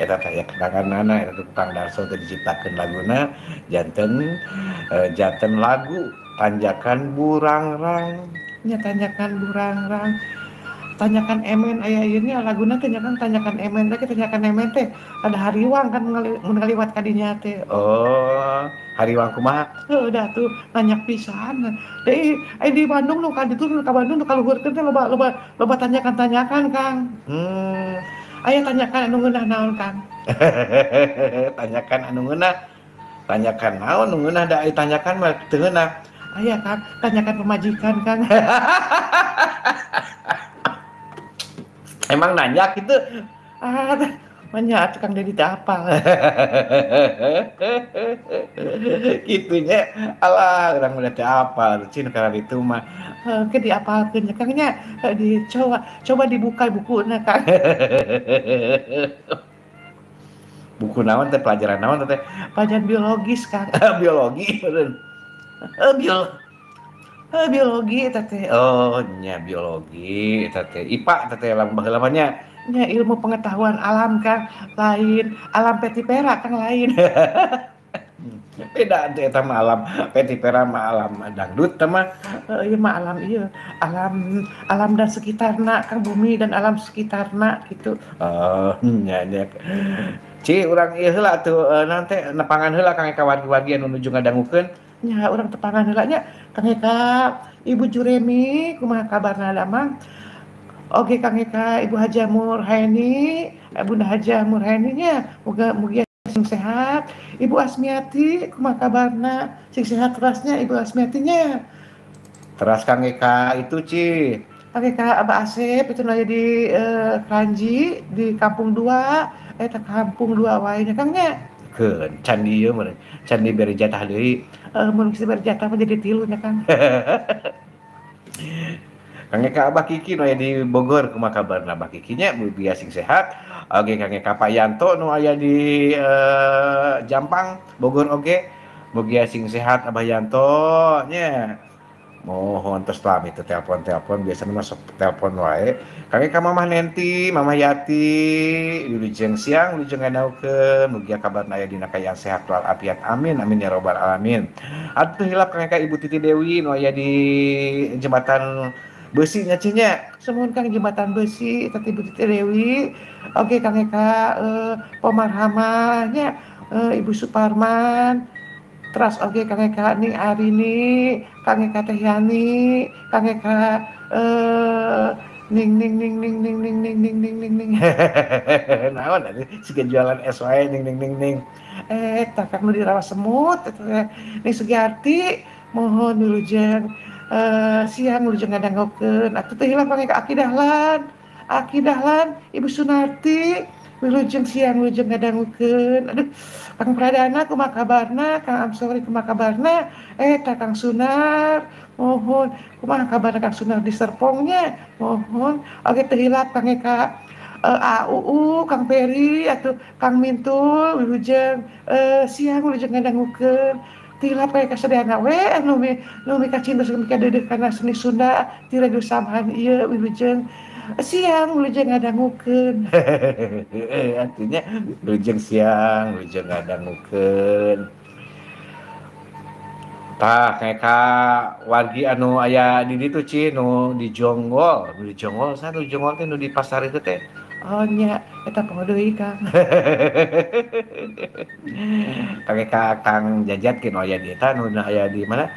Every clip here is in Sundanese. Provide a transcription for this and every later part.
Eta teh kenanganana eta Kang Darso teh diciptakeun laguna janten janten lagu Tanjakan Burangrang nya Tanjakan Burangrang Tanjakan Emen aya ieu nya laguna teh nya Kang Tanjakan Emen teh Tanjakan Emen teh ada hariwang kan mun ngaliwat ka dinya teh. Oh, hariwang kumaha? Heuh da tuh nanyak pisan. Deui aya di Bandung nu ka ditu nu ka Bandung nu ka luhurkeun teh loba loba loba tanjakan-tanjakan Kang. Aya tanyakan anu ngeunah naon Kang? Tanyakan anu ngeunah. Tanyakan naon nu ngeunah da aya tanyakan mah teu ngeunah. Aya Kang, tanyakan pemajikan Kang. Emang nanya gitu? Ah, nanya atuh Kang Dedi teh apal. Kitunya alah urang mah teu apal cin kana ditu mah. Ke diapalkeun nya Kang nya, dicoba coba dibuka bukuna Kang. Buku naon teh pelajaran naon teh? Pelajaran biologis Kang. Biologi meureun. Biologi eta teh. Oh nya biologi eta teh. IPA eta teh lamun baheula mah nya. Nya ilmu pengetahuan alam Kang, lain alam Petipera Kang lain. Beda teh eta mah alam Petipera mah alam dangdut teh mah. Ieu mah alam ieu, alam alam dan sekitarna Kang, bumi dan alam sekitarna gitu. Oh nya nya. Ci urang ieu heula atuh naon teh nepangan heula Kang Eka wargi-wargi anu nuju ngadangukeun. Nya urang tepangan heula nya Kang Eka, Ibu Juremi kumaha kabarna damang? Oke Kang Eka, Ibu Hajah Murhaini, Bunda Hajah Murhaini nya muga mugia sing sehat. Ibu Asmiati kumaha kabarna? Sing sehat terasnya Ibu Asmiati nya. Teras Kang Eka itu Ci. Kang Eka Abah Asep itu aya di Kranji di Kampung 2, eta Kampung 2 wae nya Kang nya. Keun can di ieu meureun, can dibere jatah deui. Mun geus dibere jatah mah jadi 3 nya Kang. Kang Eka Abah Kiki nu aya di Bogor kumaha kabarna Abah Kiki nya mugia sing sehat. Oge Kang Eka Pak Yanto nu aya di Jampang Bogor oge mugia sing sehat Abah Yanto nya. Mohon terus lami teu telepon-telepon biasana mah sok telepon wae. Kang Eka Mamah Nenti, Mamah Yati wilujeng siang wilujeng ngadaukeun mugia kabarna aya dina kaayaan sehat walafiat amin amin ya rabbal alamin. Atuh hilap Kang Eka Ibu Titi Dewi nu aya di jembatan besi nya Ci nya. Sumuhun Kang jembatan besi eta Ibu Titi Dewi. Oke Kang Eka Pomarhama nya, Ibu Suparman. Teras oge Kang Eka Ning Arini, Kang Eka Teh Yani, Kang Eka ning ning ning ning ning ning ning ning ning ning ning. Naon atuh siga jualan es wae ning ning ning ning. Eta Kang nu di Rawa Semut eta teh Ning Sugiarti mohon wilujeng siang wilujeng ngadangukeun atuh teu hilap Kang Eka Aki Dahlan. Aki Dahlan, Ibu Sunarti wilujeng siang wilujeng ngadangukeun. Aduh, Kang Pradana kumaha kabarna, Kang Amsori kumaha kabarna, eta Kang Sunar mohon kumaha kabarna Kang Sunar di Serpongnya mohon. Oge teu hilap Kang Eka AUU, Kang Peri atuh Kang Mintul wilujeng siang wilujeng ngadangukeun. Teu hilap Kang Eka sadayana we anu nu mikacinta mikadeudeuh kana seni Sunda ti Radio Samhan ieu wilujeng siang wilujeng ngadangukeun. Artinya wilujeng siang wilujeng ngadangukeun. Tah Kang Eka wargi anu aya di ditu Ci nu di Jonggol, nu di Jonggol saha nu di Jonggol teh nu di pasar itu teh. Oh nya eta poho deui Kang. Kang Eka Kang Jajat ke nu aya di eta nu aya di mana?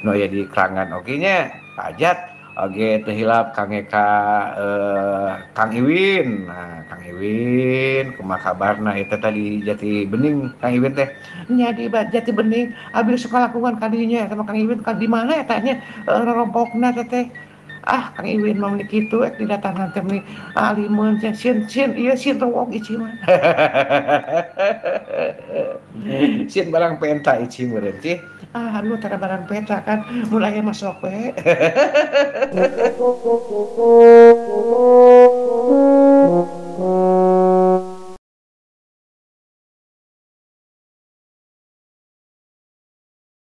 Nu aya di Krangan oge nya Pak Ajat. Oge teu hilap Kang Eka Kang Iwin. Nah, Kang Iwin kumaha kabarna eta tadi Jati Bening Kang Iwin teh. Nya di Jati Bening abdi sok ngalakukan ka dinya eta mah Kang Iwin ka di mana eta nya rorompokna teh teh. Ah Kang Iwin mah meuni kitu ek didatangan teh meuni alimeun teh sieun sieun ieu sieun rowok ici mah. Sieun barang penta ici meureun Ci. Ah, lu tara barang peta kan, mun aya mah sok we.